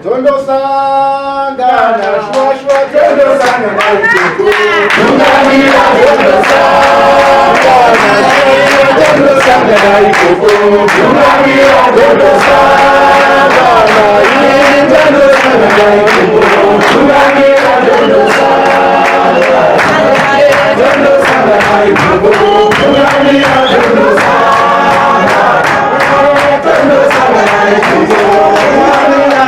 Tondosangana shuwa shuwa, tondosangana ikoko. Tungamira, tondosangana shuwa, tondosangana ikoko. Tungamira, tondosangana, tondosangana ikoko. Tungamira, tondosangana, tondosangana ikoko. Tungamira, tondosangana, tondosangana ikoko. Tungamira,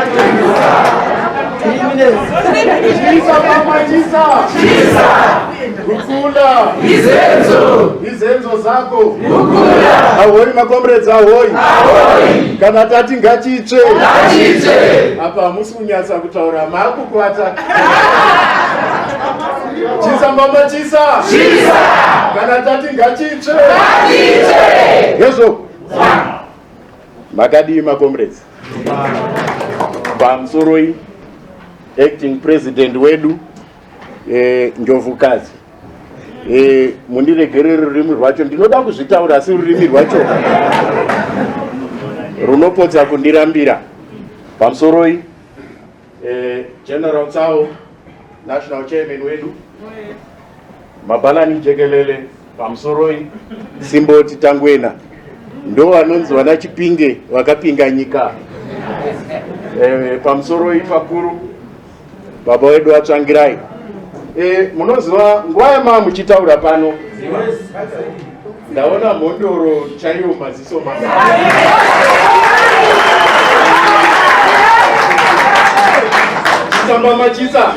Chisa mama, chisa. Chisa. Kukula. Izenzo. Izenzo zako. Kukula. Ahoi macomrades, ahoi. Ahoi. Kana tati ngachitsve. Ngachitsve. Apa hamusi kunyatsa kutaura, maakukwata. Chisa mama, chisa. Chisa. Kana tati ngachitsve. Ngachitsve. Hezvo. Makadii macomrades? Pamusoroi acting president wedu Ndlovukazi. Mundiregerere, rurimi rwacho ndinoda kuzvitaura, asi rurimi rwacho runopotsa kundirambira. Pamusoroi General Tsao, national chairman wedu, mabhalani jekelele. Pamusoroi Simboti Tangwena, ndo vanonzi vana Chipinge vakapinga nyika. Pamusoroi pakuru baba wedu vaTsvangirai. Munoziva nguva yamaa muchitaura pano, ndaona mhondoro chaiyo maziso mangu. Chisamba machisa.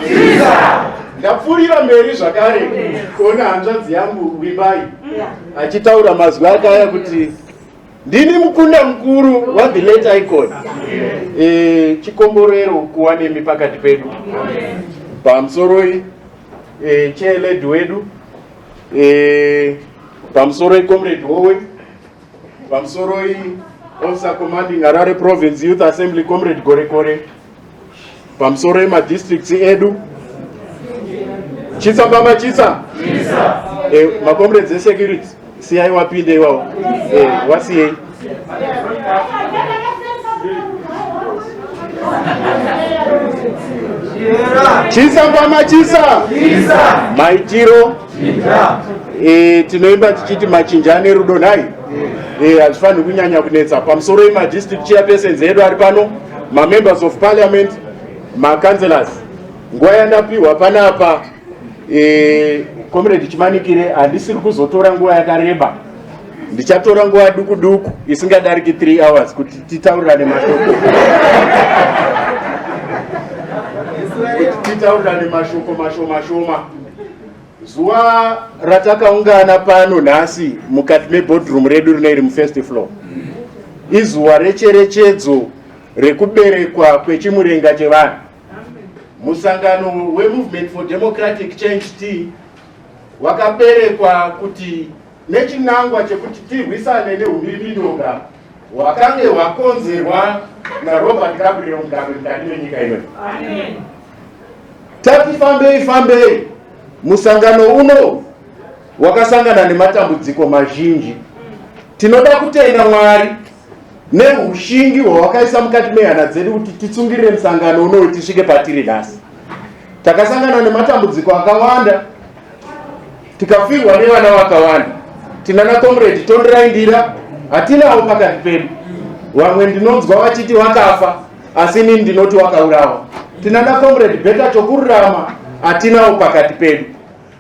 Ndapfuurira mberi zvakare kuona hanzvadzi yangu Vimbai achitaura mazwi akaya kuti ndini mukunda mukuru wathe late icon. Chikomborero kuwa nemi pakati pedu. Pamusoroi chairlady wedu, pamusoroi Comrade Howe, pamusoroi officer commanding Harare Province Youth Assembly, Comrade Gorekore, pamusoro emadistricts edu. Chisa mbama chisa. Macomrades esecurity, siyai wapinde iwawo. Wasiyei. Chisa mbama chisa. Maitiro tinoimba tichiti machinja ane rudo nhai. Hazvifaniri kunyanya kunetsa. Pamusoro emadistrict chairpersons edu ari pano, mamembers of parliament, macouncillors, nguva yandapiwa panapa, Comrade Chimanikire, handisiri kuzotora nguva yakareba. Ndichatora nguva duku duku isingadariki 3 hours kuti titaurirane mashoko, kuti titaurirane mashoko mashoma shoma. Zuva ratakaungana pano nhasi mukati meboardroom redu rinoiri mufirst floor izuva recherechedzo rekuberekwa kwechimurenga chevanhu. Musangano weMovement for Democratic Change T wakaberekwa kuti nechinangwa chekuti tirwisane neumbimbindoga hwakange hwakonzerwa naRobert Gabriel Mugabe mukati menyika ino. Tati fambei fambei, musangano uno wakasangana nematambudziko mazhinji. Tinoda kutenda Mwari neushingi hwawakaisa mukati mehana dzedu kuti titsungirire musangano unoyu tisvike patiri nhasi. Takasangana nematambudziko akawanda, tikafirwa nevana vakawanda. Tinana Comrade Tonderai Ndira hatinawo pakati pedu. Vamwe ndinonzwa vachiti vakafa, asi inini ndinoti wakaurawa. Tinana Comrade Beta Chokururama hatinawo pakati pedu.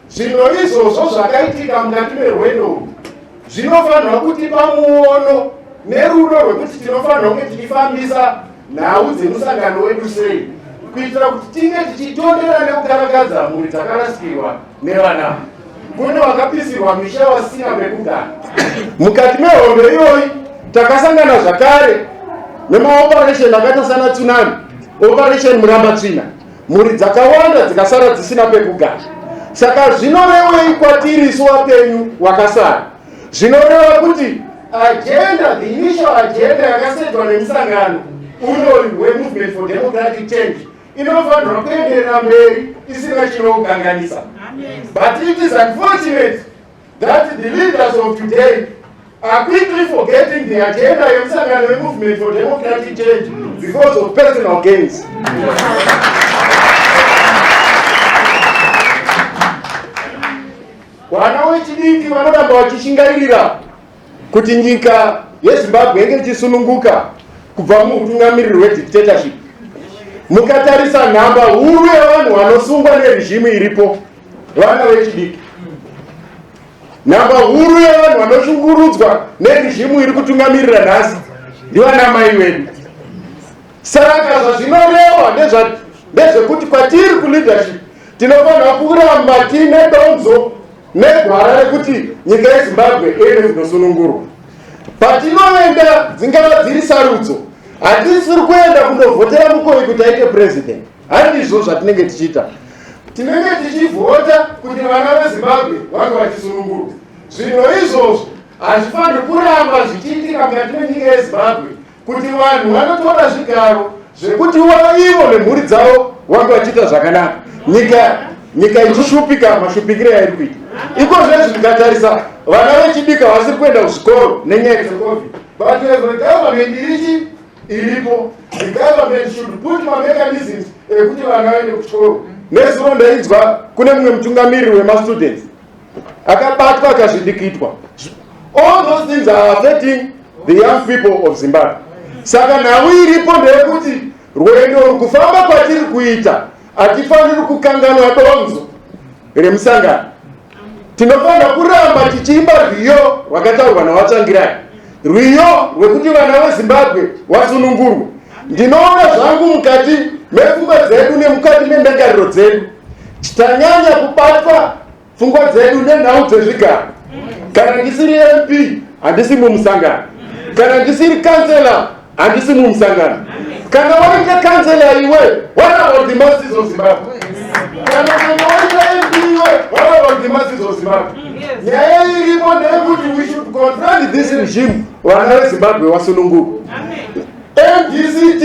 Zvino izvozvo zvakaitika mukati merwendo urwu zvinofanirwa kutipa muono nerudo rwekuti tinofanirwa kunge tichifambisa nhau dzemusangano wedu sei, kuitira kuti tinge tichitondera nekukarakadza mhuri dzakarasikirwa nevana. Kune vakapisirwa misha vasina pekugara. Mukati mehondo iyoyi takasangana zvakare nemaoperation akaita sana Tsunami, Operation Murambatsvina, mhuri dzakawanda dzikasara dzisina pekugara. Saka zvinorevei kwatiri isu wapenyu wakasara? Zvinoreva kuti agenda, the initial agenda yakasetwa nemusangano unoyu weMovement for Democratic Change inofanirwa kuenderera mberi isina chinokukanganisa. But it is unfortunate that the leaders of today are quickly forgetting the agenda yemusangano weMovement for Democratic Change because of personal gains. Vana vechidiki vanoramba vachishingairira kuti nyika yeZimbabwe inge ichisununguka kubva muutungamiriri hwedictatorship. Mukatarisa nhamba huru yevanhu vanosungwa neregime iripo, vana vechidiki. Nhamba huru yevanhu vanoshungurudzwa neregime iri kutungamirira nhasi ndivana mai vedu. Saka zvazvinoreva ndezvekuti kwatiri kuleadership tinofanira kuramba tiine donzo negwara rekuti nyika yeZimbabwe iende kunosunungurwa. Patinoenda, dzingava dziri sarudzo, hatisiri kuenda kundovhotera mukoi kuti aite president. Handizvo zvatinenge tichiita. Tinenge tichivhota kuti vana veZimbabwe vange vachisunungurwa. Zvinhu izvozvo hazvifaniri kuramba zvichiitika mukati menyika yeZimbabwe, kuti vanhu vanotora zvigaro zvekuti ivo nemhuri dzavo vange vachiita zvakanaka, nyika ichishupika mashupikiro yairi kuita iko zvezvi. Ndikatarisa, vana vechidiki havasiri kuenda kuzvikoro nenyaya dzeCovid, but the government irichi iripo, the government should put mamechanisms ekuti vana vaende kuchikoro. Nezuro ndainzwa kune mumwe mutungamiriri wemastudents akabatwa, akazvindikitwa. All those things are affecting the young people of Zimbabwe. Saka nhau iripo ndeyekuti rwendo rukufamba kwatiri kuita, hatifaniri kukanganwa donzo remusangano. Tinofanira kuramba tichiimba rwiyo rwakataurwa naVaTsvangirai, rwiyo rwekuti vana veZimbabwe vasunungurwe. Ndinoona zvangu mukati mepfungwa dzedu nemukati mendangariro dzedu tanyanya kubatwa pfungwa dzedu nenhau dzezvigaro. Kana ndisiri MP, handisi mumusangano. Kana ndisiri kansela, handisi mumusangano. Kana waita kansela iwe, what about the masses of Zimbabwe? Kana waita MP iwe, what about the masses of Zimbabwe? Nyaya iripo ndeyekuti we should confront this regime, vana veZimbabwe vasunungurwa. MDCT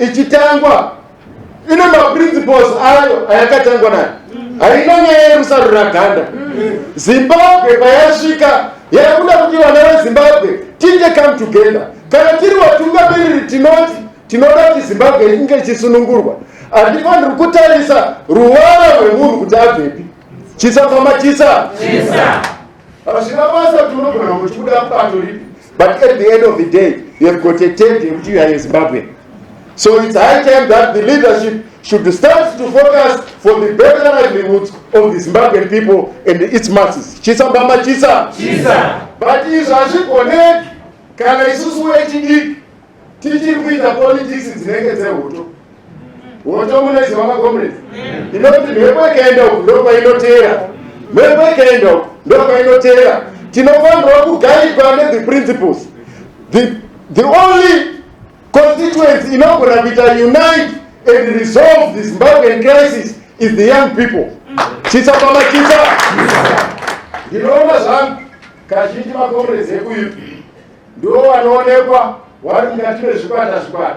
ichitangwa ine maprinciples ayo ayakatangwa nayo, haina nyaya yerusaruraganda. Zimbabwe payasvika yakuda kuti vana veZimbabwe tinge come together. Kana tiri vatungamiriri tinoti tinoda kuti Zimbabwe inge ichisunungurwa, handifaniri kutarisa ruvara rwemunhu kuti abvepi. Chisa pamachisa, hazvina basa kuti unogona kuchibuda mubato ripi, but at the end of the day you have got a tag yekuti you are a Zimbabwean. So it's high time that the leadership should start to focus for the better livelihoods of the Zimbabwean people and its masses. Chisa mbama chisa. But izvo hazvigoneki kana isusu vechidiki tichiri kuita politics dzinenge dzehoto. Hoto munoiziva, macomrades, inoti mhepo ikaenda uku ndokwainoteera, mhepo ikaenda uku ndokwainoteera. Tinofanirwa kuguidwa nethe principles. The only constituency inogona kuita unite and resolve the Zimbabwean crisis is the young people. Chisa pamachisa. Ndinoona zvangu kazhinji macomrades ekuyu ndo vanoonekwa vari mukati mezvikwata zvikwata,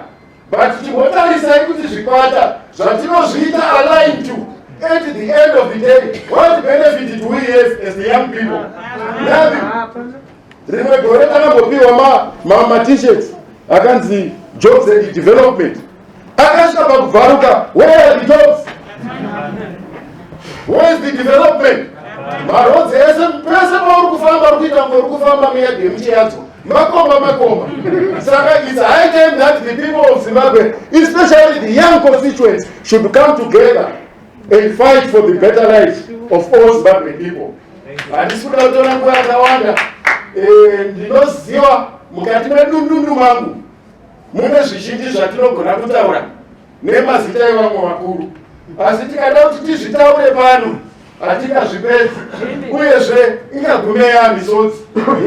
but chimbotarisai kuti zvikwata zvatinozviita align to, at the end of the day, what benefit do we have as the young people? Nothing. Rimwe gore takambopiwa ma-T-shirts akanzi "Jobs and Development". Akasvika pakubvaruka. Where are the jobs? Where is the development? Maroads ese, pese pauri kufamba uri kuita kunge uri kufamba muyadhi yemuchiyadzo, makomba makomba. Saka it's high time that the people of Zimbabwe, especially the young constituents, should come together and fight for the better lives of all Zimbabwean people. Handisi kuda kutora nguva yakawanda. Ndinoziva mukati medundundu mangu mune zvizhinji zvatinogona kutaura nemazita evamwe vakuru, asi tikada kuti tizvitaure pano hatingazvipedzi, uyezve ingagume yamisodzi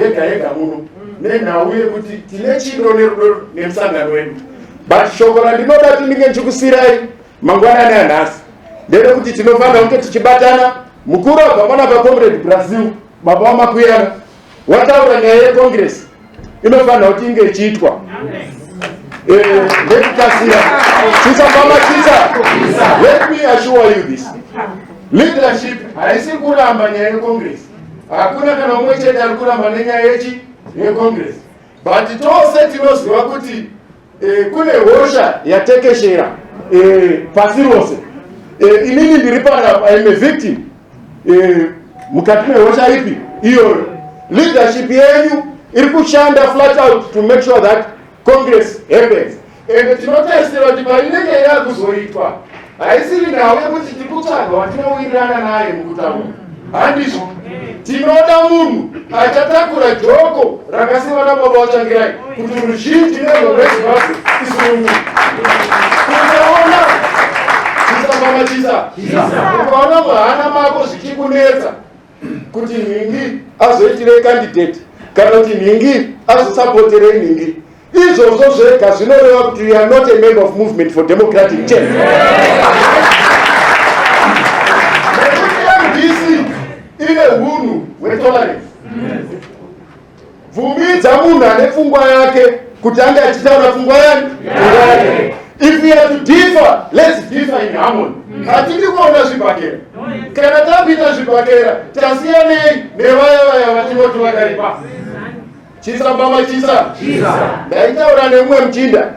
yega yega muno nenhau yekuti tine chido nerudo nemusangano wedu. But shoko randinoda kuti ndinge ndichikusirai mangwanani anhasi nderekuti tinofanira kunge tichibatana. Mukuru abva panapa, Comrade Brazil, baba waMakuyana, wataura nyaya yecongress inofanira kuti inge ichiitwa nekukasira. Chisa mama chisa. Let me assure you this: leadership haisi kuramba nyaya yecongress. Hakuna kana umwe chete ari kuramba nenyaya yechi. yeCongress, but tose tinoziva kuti kune hosha yatekeshera pasi rose. Inini ndiri panapa, I'm a victim mukati mehosha ipi iyoyo. Leadership yenyu iri kushanda flat out to make sure that Congress happens, and tinotarisira kuti painenge yakuzoitwa, haisiri nhau yekuti tiri kutsvaga watinowirirana naye mukutaura. Handizvo. Tinoda munhu achatakura joko rakasiva nababa vaTsvangirai kuti ruzhinji nerweZimbabwe isununguke. Ukaona chisa mama chisa, ukaona muhana mako zvichikunetsa kuti nhingi azoitirei candidate kana kuti nhingi azosapoterei nhingi, izvozvo zvega zvinoreva kuti you are not a member of Movement for Democratic Change, nekuti MDC ine unhu hwetolerance. Bvumidza munhu ane pfungwa yake kuti ange achitaura pfungwa yani yake. If we are to differ, let's differ in harmony. Hatidi kuona zvibhakera. Kana tapinda zvibhakera, tasiyanei nevaya vaya vatinoti vakaipa. Chisa mama chisa. Ndaitaura nemumwe muchinda,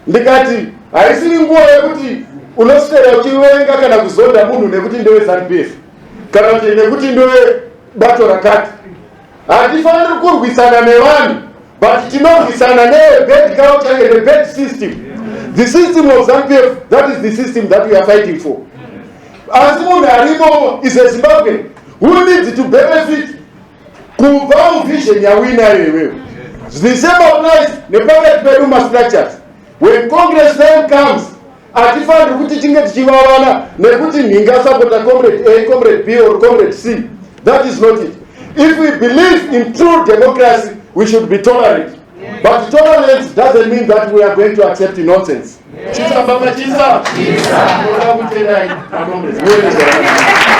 ndikati haisiri nguva yekuti unoswera uchivenga kana kuzonda munhu nekuti ndewe ZANU PF kana kuti nekuti ndewe bato rakati. Hatifaniri kurwisana nevanhu, but tinorwisana nebad culture and a bad system, the system of ZANU PF. That is the system that we are fighting for. Asi munhu arimo is a Zimbabwean who needs to benefit kubva muvision yauinayo iwewe. The same applies nepakati pedu mastructures. When Congress time comes, hatifaniri kuti tinge tichivavana nekuti nhinga sapota comrade A, comrade B or comrade C. That is not it. If we believe in true democracy, we should be tolerant, but tolerance doesn't mean that we are going to accept nonsense. Chisa mama chisa. Toda kutendai macomrades. Muende zvakanaka.